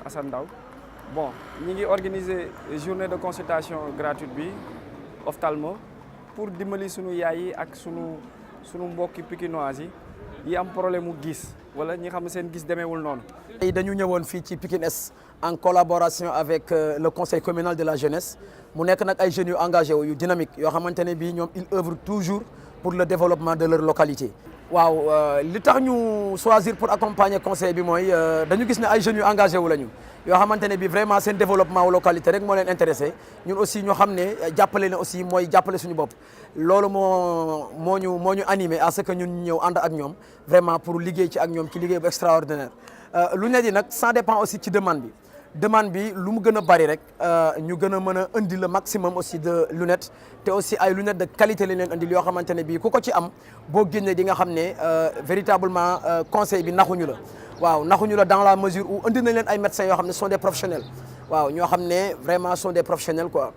Assane Ndaw bon ñi ngi organiser journée de consultation gratuite bi ophtalmo pour dimbali sunu yaay yi ak sunu mbokki pikinoise yi am problème mu gis wala ñi xam seen gis demeewul noonu. tey dañu ñëwoon fii ci Pikine Est en collaboration avec le conseil communal de la jeunesse mu nekk nag ay jeunes yu engagé wu yu dynamique yoo xamante ne bii ñoom ils œuvrent toujours pour le développement de leur localité. waaw li tax ñu choisir pour accompagner conseil bi mooy dañu gis ne ay jeunes yu engagé wu lañu yoo xamante ne bii vraiment seen développement wu localité rek moo leen intéressé ñun aussi ñu xam ne jàppale na aussi mooy jàppale suñu bopp. loolu moo ñu animé à ce que ñun ñëw ànd ak ñoom vraiment pour liggéey ci ak ñoom ci liggéey bu extraordinaire lunettes yi nag ça dépend aussi ci demande bi. demande bi lu mu gën a bari rek ñu gën a mën a indi le maximum aussi de lunettes te aussi ay lunettes de qualité lañ leen indil yoo xamante ne bii ku ko ci am boo génnee di nga xam ne véritablement conseil bi naxuñu la waaw naxuñu la dans la mesure où indi nañ leen ay médecins yoo xam ne sont des professionnels waaw ñoo xam ne vraiment sont des professionnels quoi